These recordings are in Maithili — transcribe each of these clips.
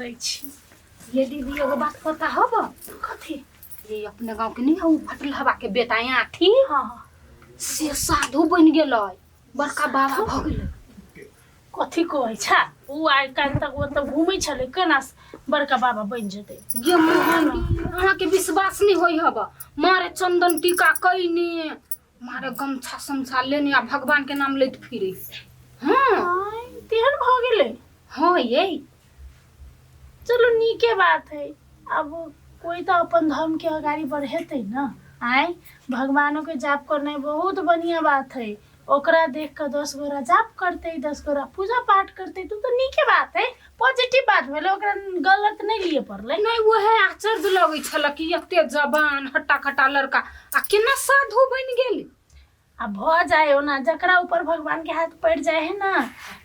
करै छी। ये दीदी, एगो बात पता हब? कथी? ये अपने गांव के नहीं हौ फटल हवा के बेटा आठी? हाँ हाँ। से साधु बन गेलै, बड़का बाबा भऽ गेलै। कथी कहै छ? ऊ आइ काल्हि तक ओतऽ घूमै छलै, केना बड़का बाबा बनि जेतै? गे मोहन, अहाँके विश्वास नहीं होई हब, मारे चंदन टीका कैने, मारे गमछा समछा लेने आ भगवान के नाम लैत फिरे। हाँ। आँय, तेहन भऽ गेलै? हाँ ये। चलू, नीके बात है। अब कोई तऽ अपन धर्म के अगाड़ी बढ़ेतै न। आँय, भगवानों के जाप करनाइ बहुत बढ़िया बात है। ओकरा देख कऽ 10 गोरा जाप करतै, 10 गोरा पूजा पाठ करतै, तऽ ओ तऽ नीके बात है, पॉजिटिव बात भेलै, ओकरा गलत नहि लिए पड़लै। नहीं, वह आश्चर्य लगै छल कि एते जवान हट्टा खट्टा लड़का आ केना साधु बनि गेल। आ भऽ जाए ओना, जकरा ऊपर भगवान के हाथ पड़ि जाए है ना,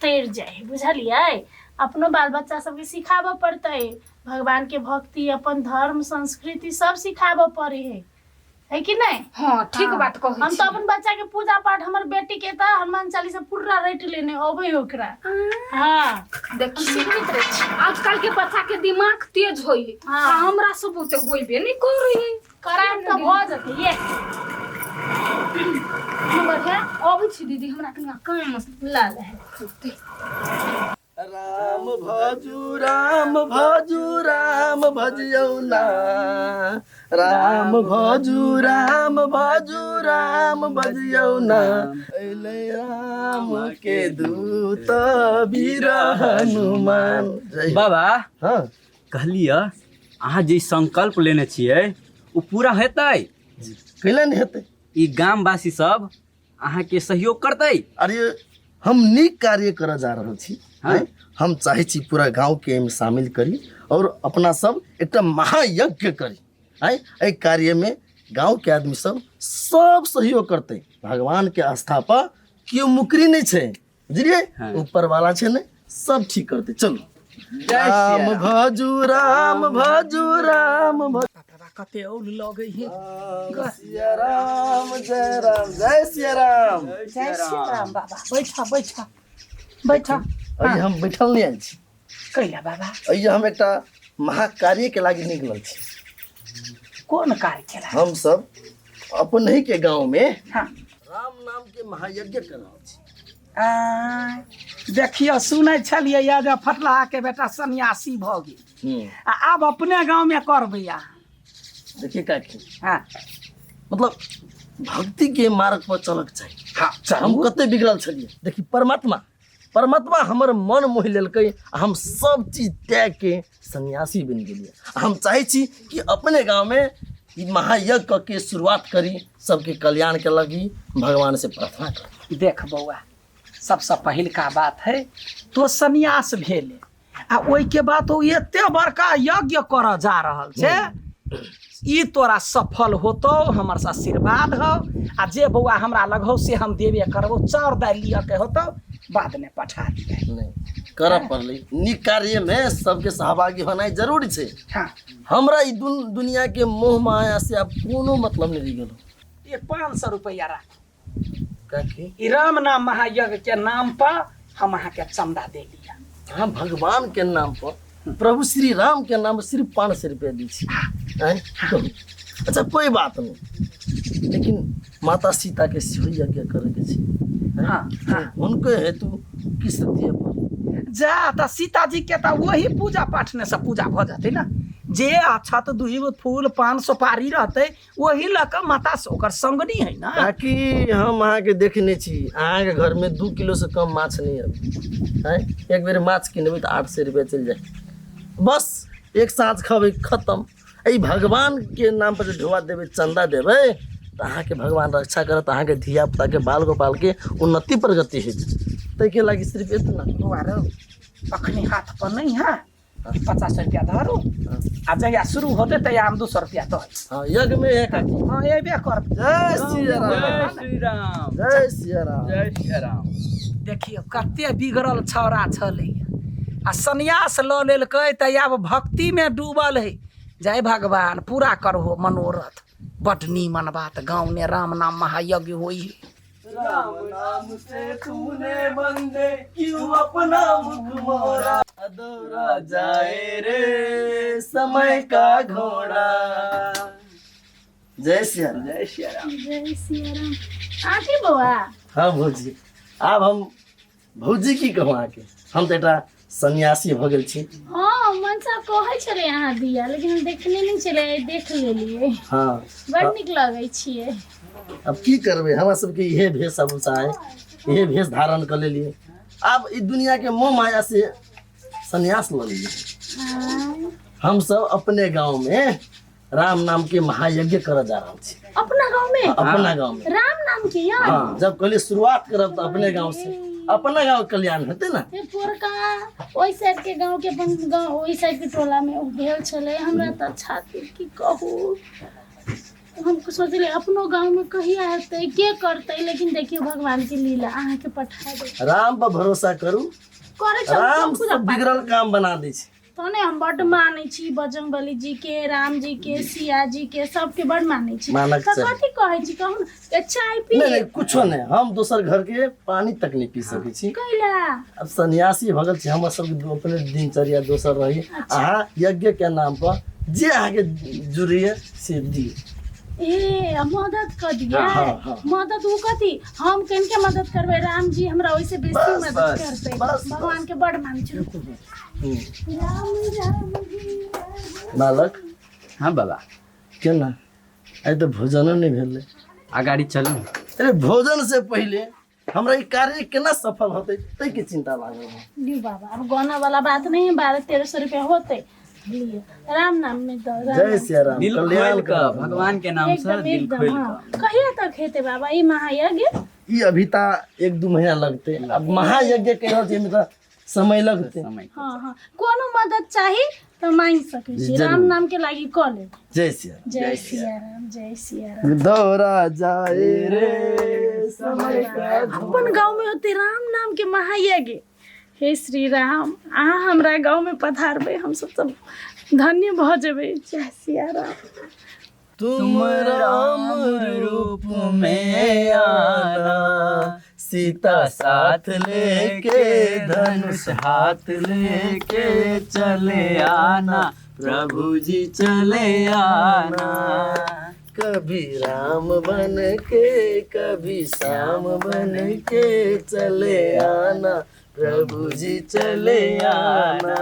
तैर जाए है, बुझलियै? अपनो बाल बच्चा सबके सिखाबऽ पड़तै भगवान के भक्ति, अपन धर्म संस्कृति सब सिखाबऽ पड़े है, है कि नहीं? हाँ, ठीक। हाँ। बात कहै हम छी। तऽ अपन बच्चा के पूजा पाठ, हमर बेटी के तऽ हनुमान चालीसा पूरा रटि लेने अबै ओकरा। हाँ। देखी, सिखबैत रहै छी। आजकल के बच्चा के दिमाग तेज होई है। हाँ। आ हमरा सब ओते होइबे नहीं करै है। करायब तऽ भऽ जेतै ये। बढ़िया, अबै छी दीदी, हमरा कनि काम ला ले। होतै। राम भजू राम भजू राम भजियौ ना, राम भजू राम भजू राम भजियौ ना, अइलै राम के दूत वीर हनुमान। जय हो। बाबा। हाँ। कहलियै, अहाँ जे संकल्प लेने छियै ओ पूरा हेतै? कैला नहि हेतै? ई गामवासी सब अहाँके सहयोग करतै? अरे, हम नीक कार्य करऽ जा रहल छी। हाँ। आँय? हम चाहै छी पूरा गाँवके एहिमे शामिल करी और अपना सब एकटा महायज्ञ करी। आँय, एहि कार्यमे गाँवके आदमी सब सब सहयोग करतै। भगवानके आस्था पर केओ मुकरी नहि छै, बुझलियै? हाँ। ऊपर वाला छै ने, सब ठीक करतै। चलू। जय राम सिया राम। भजू राम भजू राम भजू। बाबा, कते औल लगै है। राम सिया राम जय राम जय सिया राम। जय श्री राम बाबा, बैठा बैठा बैठा। अइ हम बैठल नहि आयल छी। कैला बाबा? अइ हम एकटा महाकार्य के लागि निकलल छी। कोन कार्य केला? हम सब अपनहि के गांव में हाँ राम नाम के महायज्ञ कर रहल छी। आँय, देखियौ, सुनै छलियै या जे फटलाहा के बेटा सन्यासी भऽ गेल आ आब अपने गाँवमे करबै अहाँ? देखिए काकी, हाँ। मतलब भक्ति के मार्ग पर चलक चाही। हाँ। हम कते बिगड़ल छलियै, देखी, परमात्मा परमात्मा हमर मन मोहि लेलकै आ हम सब चीज त्याग के सन्यासी बनि गेलियै। आ हम चाहै छी कि अपने गाँवमे ई महायज्ञ कऽ के शुरुआत करी, सबके कल्याण के लगी भगवान से प्रार्थना करी। देख बौआ, सबसँ पहिलका बात है, तो सन्यास भेले आ ओहिके बाद ओ एते बड़का यज्ञ करऽ जा रहल छै, ई तोरा सफल होतौ, हमर से आशीर्वाद हौ। आ जे बौआ हमरा लग हौ से हम देबे करबौ, चाउर दालि लिअ के होतौ, बादमे पठा दिहे। नहि करऽ पड़लै, नीक कार्यमे सबके सहभागी होनाइ जरूरी छै। हाँ। हमरा ई दुनिया के मोह माया से आब कोनो मतलब नहि रहि गेल। ये 500 रुपैआ राख। काकी। ई राम नाम महायज्ञ के नाम पर हम अहाँके चंदा दे लिया। हम भगवान के नाम पर, प्रभु श्री राम के नाम पर सिर्फ 500 रुपया दै छी। आँय, कहू। अच्छा, कोई बात नहीं, लेकिन माता सीता के सेहो यज्ञ करे के छै। हाँ हाँ। हुनको हेतु किछु तऽ दिअ पड़त। जा तऽ सीताजी के तऽ वही पूजा पाठ ने सब पूजा भऽ जेतै ने, जे अक्षत दुहि फूल पान सुपारी रहतै, ओही लऽ कऽ माता से ओकर संगनी है ना। काकी, हम अहाँके देखने छी, अहाँके घरमे 2 किलोसँ कम माछ नहि अबै। आँय, एक बेर माछ किनबै तऽ 800 रुपया चलि जाय, बस एक साँझ खबै, खतम। एहि भगवानके नाम पर जे ढोआ देबै, चंदा देबै, तऽ अहाँके भगवान रक्षा करत, अहाँके धिया पुताके बाल गोपालके उन्नति प्रगति हेतै, ताहिके लागि सिर्फ इतना। बौआ रौ, अखनी हाथ पर नहीं है, 50 रुपया धरू आ जहिया शुरू होते तहिया हम 200 रुपया दऽ देब। हाँ, यज्ञ में है काकी। हाँ, एबे कर। जय सिया राम। जय श्री राम। जय सिया राम। जय सिया राम। देखियौ, कते बिगड़ल छौड़ा छलै आ सन्यास लऽ लेलकै तऽ आब भक्तिमे डूबल है। जय भगवान, पूरा करहो मनोरथ। बड नीमन बात, गाँवमे राम नाम महायज्ञ होइ है। राम नाम से तूने बंदे क्यों अपना मुख मोरा। दौड़ा जाए रे समय का घोड़ा। जय सिया राम। जय सिया राम। जय सिया राम। आके बौआ। हाँ भौजी, आब हम भौजी की कहूँ अहाँके, हम तऽ एकटा सन्यासी भऽ गेल छी। हाँ, मनसा कहै छलै अहाँ दिया, लेकिन हम देखने नहि छलै, देख लेलियै। हाँ, बड़ नीक लगै छियै। अब की करबै, हमरा सबके इहे भेष भूषा है, इहे भेष धारण कऽ लेलियै। आब ई दुनिया के मोह माया से सन्यास लऽ लेलियै। हाँ। हम सब अपने गाँव में राम नाम के महायज्ञ करऽ जा रहल छी। अपना गाँव में? अपना गाँव में राम नाम के यज्ञ? हाँ, जब कहलियै शुरुआत करब तऽ अपने गाँव से, अपना गाँव कल्याण हेतै ने। हे पोरका ओहि साइड के गाँव के अपन गाँव ओहि साइड के टोला में भेल छलै, हमरा तऽ छाती की कहू, हम सोचलियै अपनो गाँव में कहिया हेतै, के करतै, लेकिन देखियौ भगवान के लीला, अहाँके पठा दे। राम पर भरोसा करू, करै छलहुँ राम पूजा सब पाठ। बिगड़ल काम बना दै छै। तहने हम बड्ड मानै छी बजरंगबली जी के, राम जी के, सिया जी के, सबके बड्ड मानै छी। मानक तऽ चाही। कथी कहै छी कहू ने, चाय पी? नहीं नहीं, कुछो नहीं, हम दोसर घर के पानी तक नहीं पी सकै छी। कैला? अब सन्यासी भऽ गेल छी, हमर सबके अपने दिनचर्या दोसर रही। अहाँ यज्ञ के नाम पर जे अहाँके जुड़ैए से दियौ। ए मदद कऽ दियै? हाँ, हाँ। मदद ओ कथी, हम केनके मदद करबै, राम जी हमरा ओहिसे बेसी बस, मदद बस, करतै। बस, बस। भगवान के बड्ड मानै छी। रुकू। राम राम जी राम। बालक। हाँ बाबा। केना आइ तऽ भोजनो नहि भेलै। अगाडि चलू। अरे भोजन से पहिले हमरा ई कार्य केना सफल होतै ताहिके चिंता लागल है। लियौ बाबा, अब गाना वाला बात नहीं है, 1200-1300 रुपया होते, लिअ राम नाम में दो राम जय नाम। सिया राम। दिल कल्याण खोल कऽ करब। भगवान के नाम से एकदम दिल एकदम। खोल हाँ, कऽ। कहिया तक हेतै बाबा ई महायज्ञ? ई अभी ता 1-2 महीना लगते। अब महायज्ञ कहि रहल छी तऽ समय लगते। समय। हाँ हाँ, कोनो मदद चाही तऽ मांगि सकै छी, जरूर। राम नाम के लागी कऽ लेब। जय सिया राम। जय सिया राम, जय सिया राम। दौड़ा जाए रे समय का अपन गाँव में होते राम नाम के महायज्ञ। हे श्री राम, अहाँ हमरा गाँव में पधारबै, हम सब तऽ धन्य भऽ जेबै। जय सिया राम। तुम राम रूप में आना, सीता साथ लेके धनुष हाथ लेके चले आना, प्रभु जी चले आना। कभी राम बन के कभी श्याम बन के चले आना, प्रभु जी चले आना।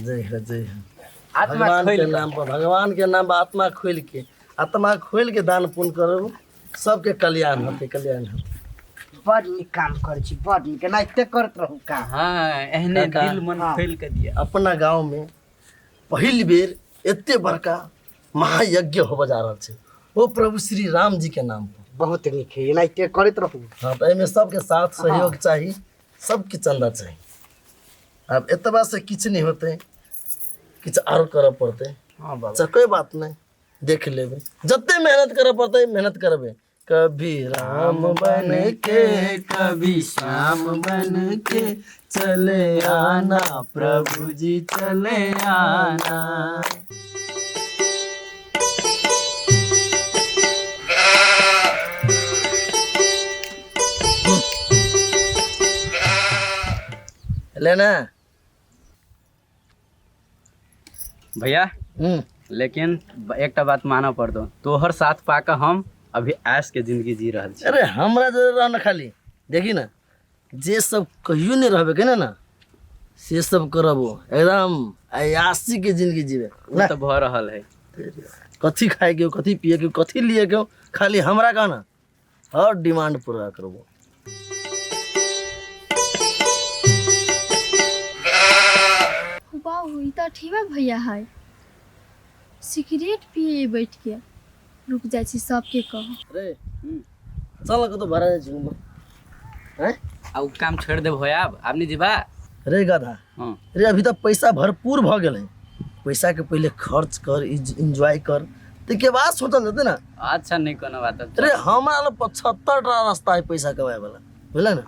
जय हो, जय हो। आत्मा भगवान के खोलि कऽ। नाम पर, भगवान के नाम पर आत्मा खोल के, आत्मा खोल के दान पुण्य करू, सबके कल्याण होते, कल्याण होते। बड़ नीक काम करै छी, बड़ नीक, एनाहिते करैत रहू काम। हाँ, एहने काका। दिल मन हाँ। खोलि कऽ दिअ। अपना गाँव में पहिल बेर एते बड़का महायज्ञ होबऽ जा रहल छै, ओ प्रभु श्री राम जी के नाम पर। बहुत नीक है, एनाहिते करैत रहू। हाँ, तऽ एहिमे सबके साथ सहयोग चाही, सबके चंदा चाही। आब एतबा से किछु नहि होतै, किछु आरो करऽ पड़तै। हाँ बाबा। अच्छा कोई बात नहीं, देख लेबै, जते मेहनत करऽ पड़तै मेहनत करबै। कभी राम बन के कभी श्याम बन के चले आना, प्रभु जी चले आना। लेना भैया। लेकिन एकटा बात मानऽ पड़तौ, तोहर साथ पाकऽ हम अभी ऐश के जिंदगी जी रहल छी। अरे हमरा जोरे रह न, खाली देखी ना, जे सब कहियो नहीं रहबे के ना, से सब करबो, एकदम अयासी के जिंदगी जीवे। ओ तऽ भऽ रहल है। कथी खाए के हो, कथी पिए के हो, कथी लिए के हो, खाली हमरा कहना हर डिमांड पूरा करबो। बाबू ई तऽ अठीबा भैया है, सिगरेट पिए बैठ के। रुक जाइ छी, सबके कहू। अरे चल कतौ भरा जाइ छी घूमऽ। हैं? आ उ काम छोड़ि देब होय, आब आब नहि जेबा। रे गधा। हाँ। रे अभी तक पैसा भरपूर भऽ गेलै, पैसा के पहिले खर्च कर, एंजॉय कर, ताहिके बाद सोचल जेतै ना। अच्छा नहीं कोनो बात। अरे हमरा लग 75 टा रास्ता है पैसा कमाए वाला, बुझले ना।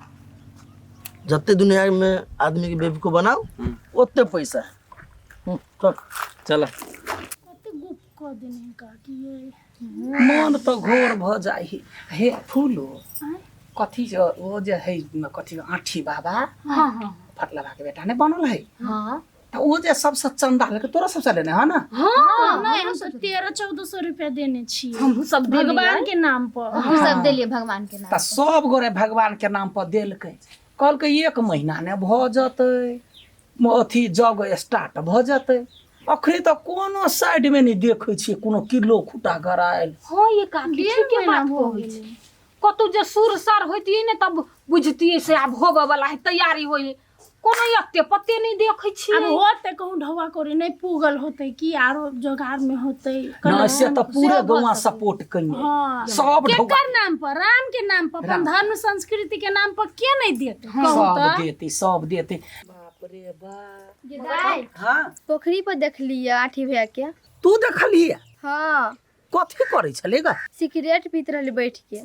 जते दुनिया में आदमी के बेवकूफ बनाओ ओते पैसा है। चल। चल। कते गुप कऽ देने काकी ये। मन तऽ घोर भऽ जाइ हे। हे फूलो, आँय? कथी जे ओ जे है कथी आँठी बाबा हाँ हाँ फटलबा के बेटा ने बनल है हाँ तऽ ओ जे सबसँ चंदा लेलकै तोरा सबसँ लेने है ना हाँ नहीं हम तो 1300-1400 रुपया देने छी हमहूँ सब देलियै। भगवान के नाम पर। हम सब देलियै भगवान के नाम। तऽ सब गोरे भगवान के नाम पर देलकै, कहलकै एक महीना ने भऽ जेतै अथी जग स्टार्ट भऽ जेतै। अखनी तऽ कोनो साइड में नहि देखै छियै कोनो किलो खूटा गरायल। हाँ ये काकी डेढ़ ठीके महीना बात भऽ कहै गेलै। छै। कतौ जे सुर सार होइतियै ने तब बुझतियै से आब होबऽ वाला है, तैयारी होइ है। कोनो एते पते नहि देखै आब छियै। होते कहूँ ढौआ करे नहीं पूगल होते कि आरो जोगार में होते। नहि से तऽ पूरे गौआ सपोर्ट कयने हाँ सब ढौआ केकर नाम पर? राम के नाम पर, अपन धर्म संस्कृति के नाम पर के नहीं देते कहू सब तऽ? देते सब देते। बाप रे बाप। गे दाइ, हाँ पोखरी पर देखलियै आठी भैया के। तू देखलियै? हाँ। कथी करै छलै गा? सिगरेट पीत रहलै बैठ के।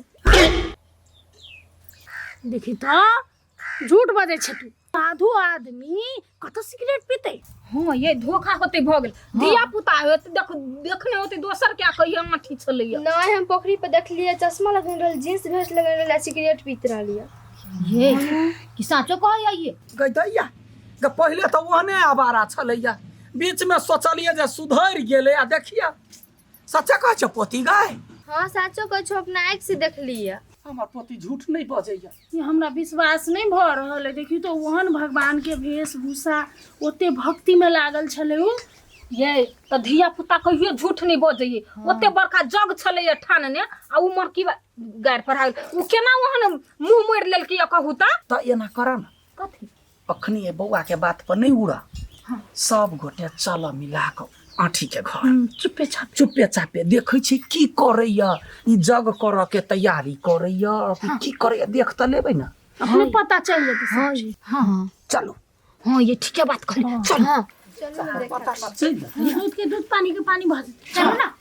देखी तऽ झूठ बजै छै तू, साधु आदमी कतऽ सिगरेट पीते? हाँ ये धोखा होते भऽ गेल, धिया पुता होते देख देखने होते दोसर क्या कहिए आँठी छलैया। नहीं हम पोखरी पर देखलियै चश्मा लगने रहल, जींस भेस लगने रहल आ सिगरेट पीत रहलियै। ये कि साँचो कहै ये? गै दैया गे, पहिले तऽ ओहने आवारा छलैया, बीच में सोचलियै जे सुधरि गेलै आ देखिया सच्चा कहै छौ पोती गाय? हाँ साचो कहै छौ, अपना आँखि से देखलियै। हमर पोती झूठ नहीं बजैया। ये हमरा विश्वास नहीं भऽ रहल है। देखियौ तऽ ओहन भगवान के वेशभूषा ओते भक्ति में लागल छलै उ। ये तऽ धिया पुता कहियो झूठ नहीं बजैये। ओते बड़का जग छलैया ठानने आ उ मरकी गारि पढ़ा गेल, उ केना ओहन मुँह मोड़ि लेलकै या कहू तऽ? तऽ एना कर न। कथी? अखनी ये बौआ के बात पर नहीं उड़ा, सब गोटे चल मिला कऽ आँठी के घर चुपे चापे चुपे चापे देखै छी की करैया, ई जग करऽ के तैयारी करैया कि की करैया, देख तऽ लेबै ना। अपने पता चल जेतै सब चीज। हाँ चलू। हाँ ये ठीके बात कहली, चल। हाँ पता चल जेतै। दूध के दूध पानी के पानी भऽ जेतै। चलू ना।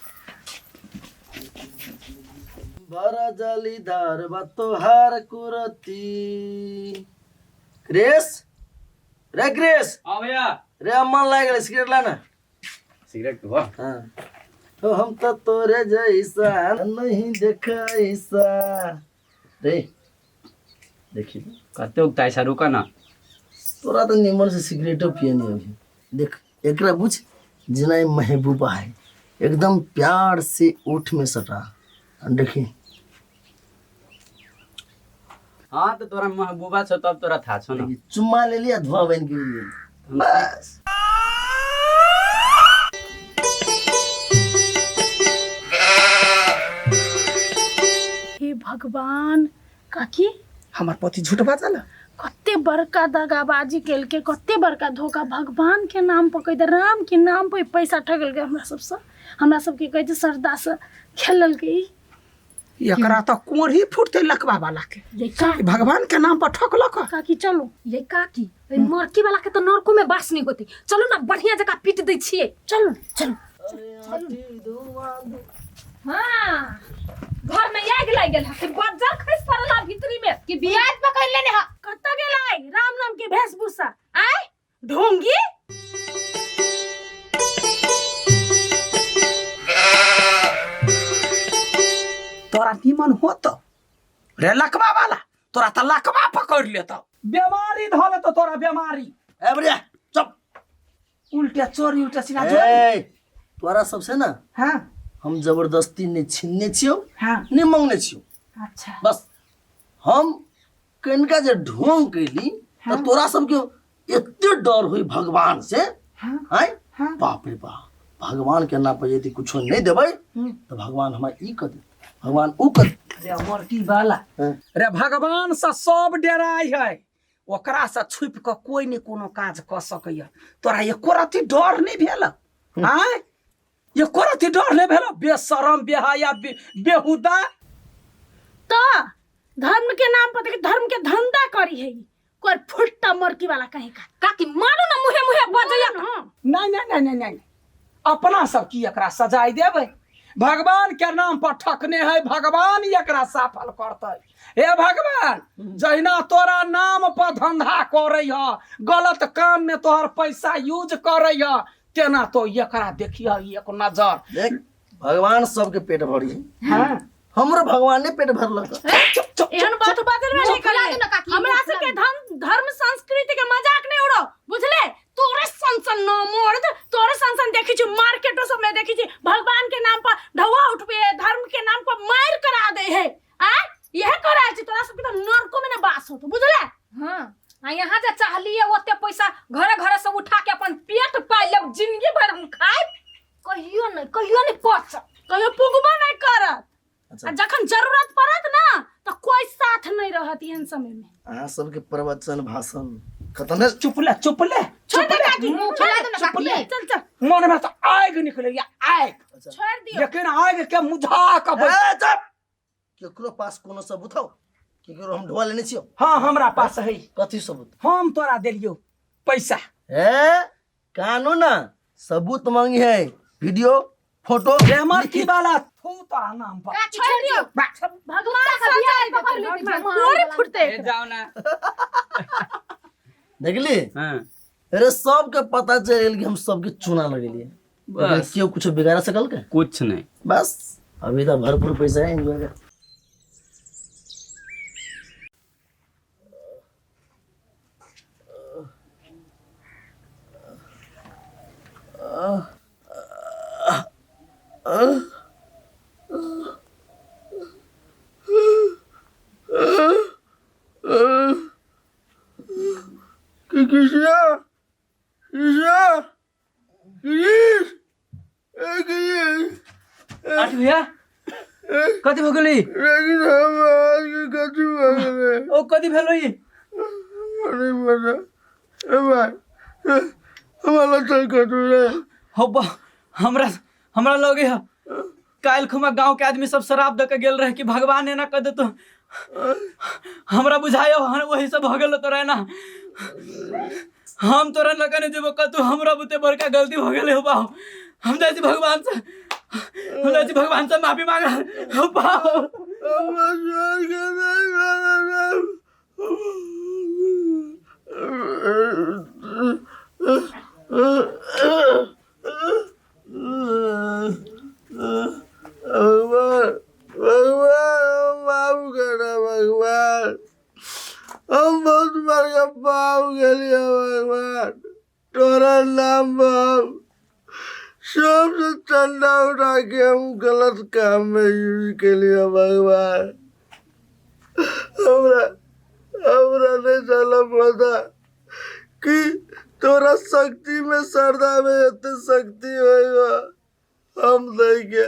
बड़ा जालीदार बा तोहार कुरती। क्रिस रे क्रिस। हाँ भैया। रे अम्मा लाग गेलै, सिगरेट ला ना। सिगरेट हुआ? हाँ। तो हम तो तोरे जैसा नहीं देखा ऐसा। रे देखी कते उगता है, रुका ना। तोरा तो निमन से सिगरेटो पिए नहीं अभी। देख एकरा बुझ जना ई महबूबा है, एकदम प्यार से ओठ में सटा। देखी। हाँ तो तोरा महबूबा छौ तब तोरा था छौ ना। चुम्मा ले लिया धुआं बन के गेल। बस। हे भगवान काकी, हमर पति झूठ बाजल। कते बड़का दगाबाजी केलकै, कते बड़का धोखा। भगवान के नाम पर कहै राम के नाम पर पैसा ठगलकै हमरा सबसँ। हमरा सबके कहै छै श्रद्धा से खेललकै ई। एकरा तऽ कोढ़ी फूटतै लकवा वाला के, ये का भगवान के नाम पर ठकलक। काकी चलू। ये काकी ए मरकी वाला के तऽ नरको में बास नहीं होते, चलू ना बढ़िया जगह पीट दै छियै। चलू चलू। हाँ घर में आगि लागि गेल है, बज्जर खसि पड़ल है भीतरी में। कि बियाज पकड़ लेने हा। कतऽ गेलै राम नाम के वेशभूषा? आय ढोंगी। तोरा निमन होत रे लकवा वाला, तोरा तऽ लकवा पकड़ लेतौ, बेमारी धऽ लेतौ तोरा बेमारी। ए बढ़िया चुप। उल्टे चोरी उल्टे सीधा चोरी। ए तोरा सबसे ना हाँ हम जबरदस्ती ने छीनने छियौ हाँ ने मंगने छियौ। अच्छा बस हम कनिका जे ढोंग कैली तऽ तोरा सबके एते डर होई भगवान से। हाँ आँय हाँ। बाप रे बाप, भगवान के नाम पर यदि कुछो नहीं देबै तऽ भगवान हमरा ई कऽ देत, भगवान ऊ कऽ देत। रे मरकी वाला हाँ। रे भगवान से सब डराय है, ओकरा से छुपि कऽ कोई नहीं कोनो काज कऽ सकैया। तोरा एको रत्ती डर नहीं भेल? आँय एको रत्ती डर नहीं भेल? बेशरम बेहया बेहुदा। तो धर्म के नाम पर देखी धर्म के धंधा करी है कोई फुट्टा मरकी वाला कहीं का। काकी मारू ना मुहे मुहे बजैया। हाँ। नहीं नहीं नहीं नहीं नहीं, अपना सब की एकरा सजाय देबै? भगवान के नाम पर ठकने है, भगवान एकरा सफल करतै। हे भगवान, जहिना तोरा नाम पर धंधा करै ह, गलत काम में तोहर पैसा यूज करै ह, तेना तो एकरा देखिह एक नजर। देख भगवान सबके पेट भरी है। हाँ। हमरो भगवाने पेट भरलक। एहन बात बाजल में नहीं फुला दे ना करिए। काकी, हमरा मुँह फुला सबके दे। धर्म धर्म संस्कृति के मजाक नहीं उड़ो, बुझले? तोरे सन सन न मर्द, तोरे सन सन देखी छी मार्केटो सब में देखी छी, भगवान के नाम पर ढौआ उठबे है, धर्म के नाम पर मार करा दे है। आ यह करा छी तोरा सबके तो नरको में न बास होतो, बुझले? हाँ, आ यहाँ जे चाहलिए ओते पैसा घरे घरे से उठा के अपन पेट पाइ लेब, जिंदगी भर हम खाइब, कहियो नहीं, कहियो नहीं पच, कहियो पुगबो नहीं करत। अच्छा। आ जखन जरूरत पड़त ना तो कोई साथ नहीं रहत एहन समय में। अहाँ सबके प्रवचन भाषण खत्म है। चुप ले, चुप ले, छोड़ दे काकी, मुंह छोड़ फुला दे, दे ना चुप काकी। ले, चल चल। मन में तो आग निकले या आग। छोड़ दियो। लेकिन आग के मुझा के ए, चुप। केकरो पास कोनो सबूत हो? केकरो हम ढोआ लेने छियो? हाँ, हमरा पास है। कथी सबूत? हम तोरा देलियो पैसा। ए कानून ना सबूत मांगी है, वीडियो फोटो। हमर की वाला थू तोरा नाम पर। काकी, छोड़ छोड़ दियो। दियो। भगवान कुत्ता का बियाह सजा पकड़ देते, लेते, भगवान। जमा कोरी वाला। फुटते। ए, जाओ ना। देखली? हाँ। अरे सबके पता चल गेल कि हम सबके चूना लगेलिए। बस। क्यों कुछ बिगाड़ सकल के? कुछ नहीं। बस अभी तो भरपूर पैसा है, एंजॉय कर। कृष्णा, कृष्णा, कृष्ण, ए कृष्ण। आठ भैया कथी भ गेलै? कथी भऽ गेलै? ओ कथी भेलै? अरे बड़ा, ए भाई, हमरा लग कथी रे? हो बा, हमरा हमरा लगे है काल्हि खुमा गांव के आदमी सब शराब दऽ के गेल रहे कि भगवान एना कऽ देतो, हमरा बुझायो वही सब भऽ गेल तोरा एना। हम तोरा लऽ के नहि जेबो कतहु, हमरा बुते बड़का गलती भऽ गेलै हो बाबू। हम जाइ छी भगवान से, हम जाइ छी भगवान से माफी मांगे हो बाबू। भगवान, भगवान माफ करना भगवान, हम बहुत बड़का पाप गेलियै भगवान। तोरा नाम पर सबसे चंदा उठा के हम गलत काम में यूज केलियै भगवान। हमरा हमरा नहीं चला पता कि तोरा शक्ति में श्रद्धा में एते शक्ति होइबा। हम नहीं के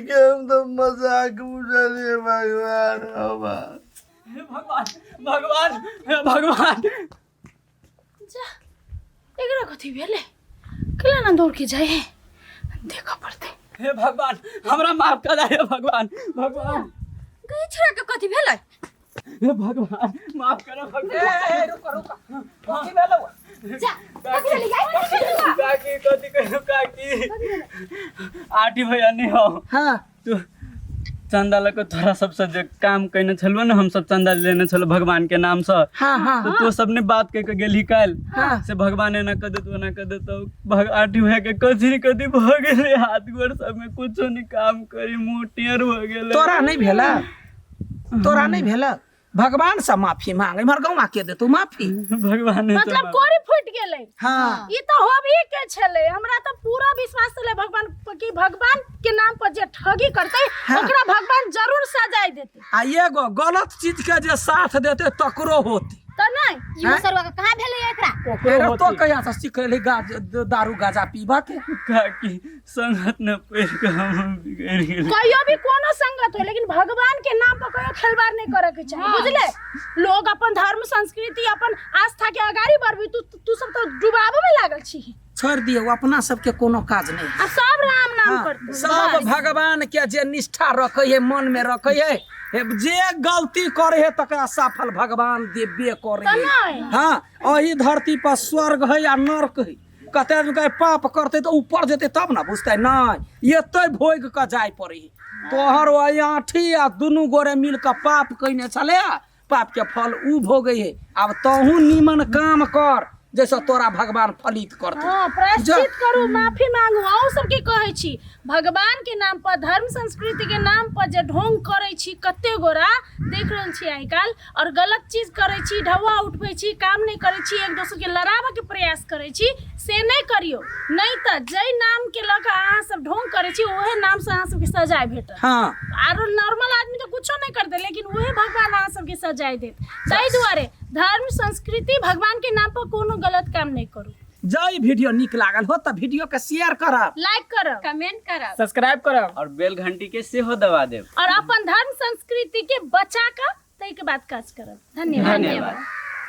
के हम तो मजाक बुझलिए भगवान। हमार हे भगवान, भगवान, हे भगवान। जा एकरा कथी भेलै? केला ना दौड़ के जाए है, देखऽ पड़तै। हे भगवान हमरा माफ कर दे, हे भगवान, भगवान। गई छोड़ा के कथी भेलै? हे भगवान माफ करो भगवान। ए, ए, रुको रुको, कथी भेलौ? जा, कथी भेलै? जाय, कथी भेलौ? काकी कथी कहियो काकी, आठी भैया नहीं हो। हाँ। तू चंदा लऽ के तोरा सबसे जे काम कयने छलहो ने, हम सब चंदा लेने छलहो भगवान के नाम से। हाँ, हाँ। तो तू सबने बात कह के गेलही काल्हि। हाँ। से भगवान एना कऽ देतौ, एना कऽ देतौ। आठी भैया के कथी ने कथी भऽ गेलै, हाथ गोर सबमे कुछो नहीं काम करी, मुँह टेढ़ भऽ गेलै। तोरा नहीं भेला? तोरा नहीं भेला? भगवान से माफी मांग, इम्हर गौवा के देतौ माफी? भगवान ने तो मतलब माफ- कोरी फूट गेलै। हाँ। ई तो होबही के छलै, हमरा तो पूरा विश्वास छलै भगवान पर कि भगवान के नाम पर जे ठगी करतै हाँ। ओकरा भगवान जरूर सजाय देतै। आ एगो गलत चीज के जे साथ देतै तकरो होतै। तऽ नहि। ई मुसरवा के कहाँ भेलै एकरा? ओकरो अरे तो होतै। कहिया से सीख लेली दारू गाजा पीबा के? काकी संगत न पढ़ के हम बिगड़ गेल। कहियो भी कोनो संगत हो, लेकिन भगवान के नाम पर कहियो खिलवाड़ नहीं करे के चाही, बुझले? लोग अपन धर्म संस्कृति अपन आस्था के अगाड़ी बढ़बी, तू तू सब तो डुबाबे में लागल छी। छोड़ दियौ, अपना सबके कोनो काज नहीं। आ सब राम नाम हाँ, करते। सब भगवान के जे निष्ठा रखे है, मन में रखे है, हे जे गलती करे है तकरा सफल भगवान देबे करे तऽ है। नहि। हाँ, एही धरती पर स्वर्ग है या नर्क है। कते आदमी कहे पाप करते तो ऊपर जेते तब ना बुझते, नहीं एते भोग के जाय पड़े। तोहर ओहि आँठी आ दुनू गोरे मिल के पाप कयने छले, पाप के फल ऊ भोगे है। आब तहू नीमन काम कर, जैसे तोरा भगवान फलित करतौ। हाँ, प्रायश्चित करू, माफी मांगू। अहूँ सबके कहै छी, भगवान के नाम पर, धर्म संस्कृति के नाम पर जे ढोंग करै छी, कते गोरा देख रहल छी आइ काल्हि, और गलत चीज करै छी, ढौआ उठबै छी, काम नहि करै छी, एक दोसर के लड़ाबऽ के प्रयास करै छी, से नहि करियौ। नहि तऽ जाहि नाम के लऽ कऽ अहाँ सब ढोंग करै छी, ओहे नाम से अहाँ सबके सजाय भेटत। आरो नॉर्मल आदमी तऽ कुछो नहि करतै, लेकिन उहे भगवान अहाँ सबके सजाय देत। ताहि दुआरे धर्म संस्कृति भगवान के नाम पर कोनो गलत काम नहि करू। जँ ई वीडियो नीक लागल हो तऽ वीडियो के शेयर करब, लाइक करब, कमेंट करब, सब्सक्राइब करब और बेल घंटी के सेहो दबा देब, और अपन धर्म संस्कृति के बचा कऽ ताहिके बाद काज करब। धन्यवाद। धन्यवाद।